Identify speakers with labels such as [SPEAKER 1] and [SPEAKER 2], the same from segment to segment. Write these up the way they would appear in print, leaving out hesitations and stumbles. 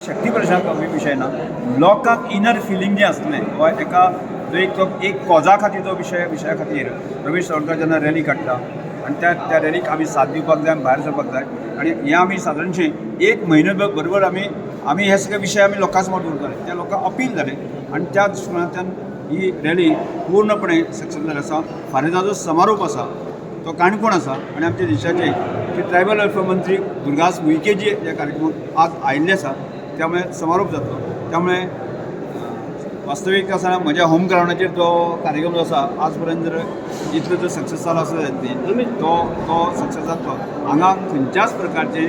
[SPEAKER 1] शक्ती प्रदर्शन कमी विशय ना. लोकांक इनर फिलींग जें आसलें वा एका जो एक तो एक कॉजा खातीर जो विशया खातीर रमेश तवडकर जेन्ना रॅली काडटा आनी त्या त्या रॅलीक आमी साथ दिवपाक जाय, आमी भायर सरपाक जाय. आनी हें आमी सादारणशें एक म्हयनो बरोबर आमी आमी हे सगळे विशय आमी लोकां समोर दवरताले, त्या लोकांक अपील जालें आनी त्या दृश्टीकोनांतल्यान ही रॅली पूर्णपणे सक्सेस जाली आसा. फाल्यां जो समारोप आसा तो काणकोण आसा आनी आमच्या देशाचे की ट्रायबल वेलफेअर मंत्री दुर्गास मुईके जी ह्या कार्यक्रमाक आज आयिल्ले आसा, त्यामुळे समारोप जातलो. त्यामुळे वास्तवीक आसा म्हज्या होम ग्रावंडाचेर तो कार्यक्रम जो आसा आज पर्यंत जर इतलो जर सक्सेस जाला आसत जायत न्ही, तो तो सक्सेस जातलो. हांगा खंयच्याच प्रकारचें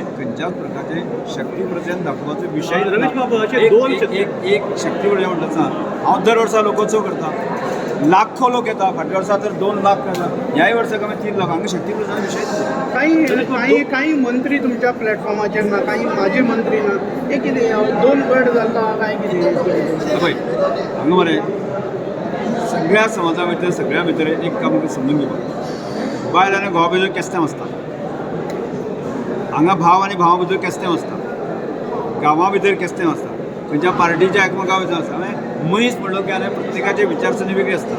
[SPEAKER 1] शक्ती प्रदर्शन दाखोवपाचो विशय
[SPEAKER 2] रमेश बाबू, अशे दोन
[SPEAKER 1] एक एक शक्ती प्रदर्शन म्हणटा आसतना हांव दर वर्सा लोकोत्सव करता, लाखो लोक येता. फाटल्या वर्सा तर 2 लाख येता, ह्याय वर्सा कमी 3 लाख. हांगा शक्ती प्रदर्शन विशय ना.
[SPEAKER 3] काही काही काही मंत्री तुमच्या प्लॅटफॉर्माचेर ना, काही माजी मंत्री ना. हे कितें, दोन गट जाता काय कितें?
[SPEAKER 1] पळय, हांगा मरे सगळ्या समाजा भितर, सगळ्या भितर एक काम समजून घेवपाक, बायल आनी घोवा भितर केस्तांव आसता. हांगा भाव आनी भावा भितर केस्तांव आसता, गांवा भितर केस्तांव आसता, खंयच्या पार्टीच्या एकामेका भितर आसता. मागीर मनीस म्हणलो की आनी प्रत्येकाची विचारसरणी वेगळी आसता.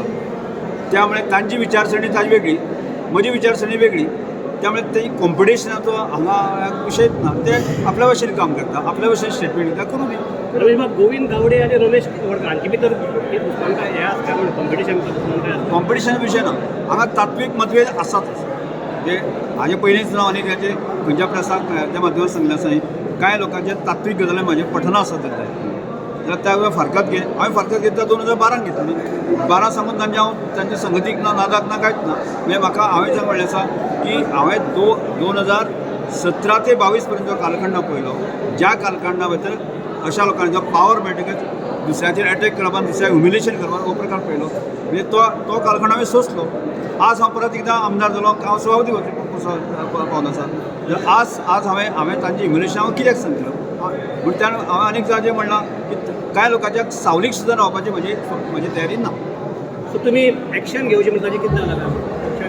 [SPEAKER 1] त्यामुळे तांची विचारसरणी ताजी वेगळी, म्हजी विचारसरणी वेगळी. त्यामुळे ते कॉम्पिटिशनाचो हांगा विशयच ना. ते आपल्या भशेन काम करता, आपल्या भशेन स्टेटमेंट दिता, करूं दी.
[SPEAKER 2] रमेश बाब, गोविंद गावडे आनी रमेश तवडकर हांचे भितर एक दुस्मानकाय हें आसा काय म्हणून, कॉम्पिटिशन दुस्मानकाय आसा?
[SPEAKER 1] कॉम्पिटिशन विशय ना. हांगा तात्वीक मतभेद आसातच. म्हणजे हाजे पयलींच हांव आनी ताचे खंयच्या प्रेसाक त्या माध्यमात सांगलें आसा न्ही, कांय लोकांचे तात्वीक गजाली म्हाजे पटना आसत जाल्यार त्या वेळार फारकत घे. हांवें फारकत घेतला 2012न घेतली न्ही. 12 सांगून तांचे हांव तांच्या संगतीक ना, नादाक ना, कांयच ना. म्हणजे म्हाका हांवें सांग म्हणलें आसा की हांवें 2017 ते 22 पर्यंत जो कालखंड पळयलो, ज्या कालखंडा भितर अशा लोकांनी जो पावर मेळटकच दुसऱ्याचेर एटॅक करप आनी दुसऱ्याक ह्युमिलेशन करप हो प्रकार पळयलो. म्हणजे तो तो कालखंड हांवें सोंसलो. आज हांव परत एकदां आमदार जालो, हांव सभापती पावन आसा. तर आज आज हांवें हांवें तांचें ह्युमिलेशन हांव कित्याक सांगतलो म्हण त्या हांवें आनीक ताजें म्हणलां की कांय लोकांच्या सावलीक सुद्दां रावपाची म्हजी म्हजी तयारी ना.
[SPEAKER 2] सो तुमी एक्शन घेवची म्हणटा, ताजें कितें जालां?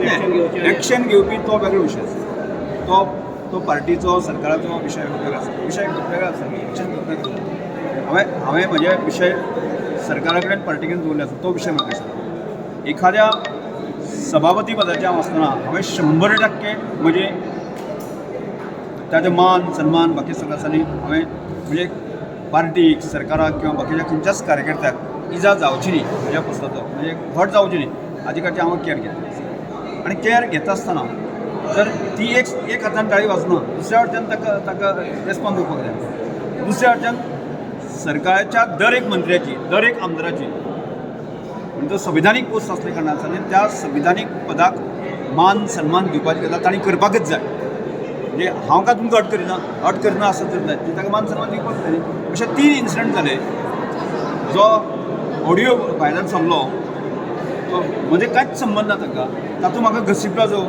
[SPEAKER 2] एक्शन घेवचें?
[SPEAKER 1] एक्शन घेवपी तो वेगळो विशय आसा. तो तो पार्टीचो, सरकाराचो विशय वेगळो आसा, विशय वेगळो आसा. एक्शन घेवपाक हांवें हांवें म्हजे विशय सरकारा कडेन, पार्टी कडेन दवरले आसा. तो विशय म्हाका दिसता, एखाद्या सभापती पदाचेर हांव आसतना हांवें 100% म्हजे ताजे मान सन्मान बाकी सगळं आसा न्ही, हांवें म्हणजे पार्टीक, सरकाराक किंवा बाकीच्या खंयच्याच कार्यकर्त्याक इजा जावची न्ही म्हज्या पसताचो, म्हणजे हर्ट जावची न्ही हाजे खातीर हांव केअर घेतली. आनी केअर घेता आसतना जर ती एक एक हातान टाळी वाजना, दुसऱ्या वटच्यान ताका ताका रेस्पॉन्स दिवपाक जाय. दुसऱ्या वटच्यान सरकाराच्या दर एक मंत्र्याची, दर एक आमदाराची, म्हणजे तो संविधानीक पोस्ट असल्या कारणान त्या संविधानीक पदाक मान सन्मान दिवपाची गजाल तांणी करपाकच जाय. म्हणजे हांव काय तुमकां अट करिना, अट करिना आसत तर जाय, ताका मान सन्मान दिवपाक जाय न्ही. अशे तीन इन्सिडंट जाले. जो ऑडियो व्हायरल जाल्लो तो म्हजे कांयच संबंद ना ताका. तातूंत म्हाका घसिटपाचो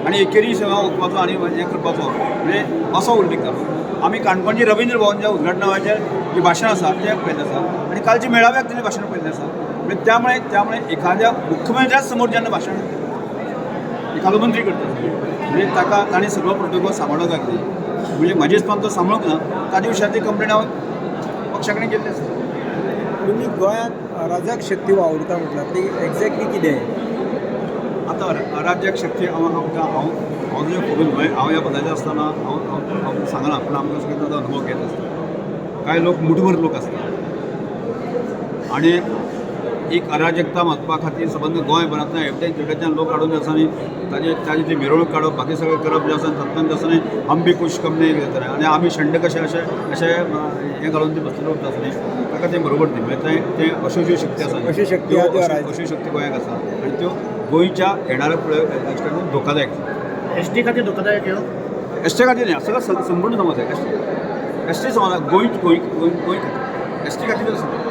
[SPEAKER 1] आनी एकेरी सेवा ओंकपाचो आनी हें करपाचो, म्हणजे असो उल्लेख जालो. आमी काणकोणची रवींद्र भवनच्या उद्घाटनाचेर जें भाशण आसा तें पळयलें आसा आनी कालच्या मेळाव्याक तेणें भाशण पळयलें आसा. म्हणजे त्यामुळे त्यामुळे एखाद्या मुख्यमंत्र्या समोर जेन्ना भाशण एखादो मंत्री करता, म्हणजे ताका ताणें सगळो प्रोटोकॉल सांबाळूंक जाय कितें. म्हणजे म्हाजे हिसपान तो सांबाळूंक ना. ताजे विशयाची कंप्लेन हांव पक्षा कडेन केल्ली आसा.
[SPEAKER 4] तुम्ही गोंयांत अराजक शक्ती वावुरता म्हटलां, ती एक्झॅक्टली कितें?
[SPEAKER 1] आतां अराजक शक्ती हांव हांव हांव हांव तुजें खबर न्हय. हांव ह्या पदाचेर आसतना हांव हांव हांव सांगना, पूण आमकां सगळें ताजो अनुभव घेत आसता. कांय लोक मुठभर लोक आसता आनी एक अराजकता मातपा खातीर सबंद गोंयभरांतल्यान हेवटेन तेवटेच्यान लोक हाडून जे आसा न्ही, ताजे ताजी ती मिरवणूक काडप, बाकी सगळें करप जें आसा, तातूंतल्यान जें आसा न्ही, हम भी कुछ कम नहीं जातलें आनी आमी शेंडे कशे अशें अशें हें घालून ते बसलेले उरता आसा न्ही, ताका तें बरोबर न्ही. म्हणजे तें तें अश्यो ज्यो शक्ती आसा न्ही,
[SPEAKER 4] अश्यो शक्ती
[SPEAKER 1] त्यो
[SPEAKER 4] आहा त्यो
[SPEAKER 1] अश्यो शक्ती गोंयाक आसा आनी त्यो गोंयच्या येणाऱ्या फुडें धोकादायक.
[SPEAKER 2] एसटी खातीर धोकादायक ह्यो?
[SPEAKER 1] एसटी खातीर न्ही, सगळं संपूर्ण समाज आहे. एसटी एसटी समाजाक, गोंय गोंय गोंय गोंय खातीर, एसटी खातीर आसा.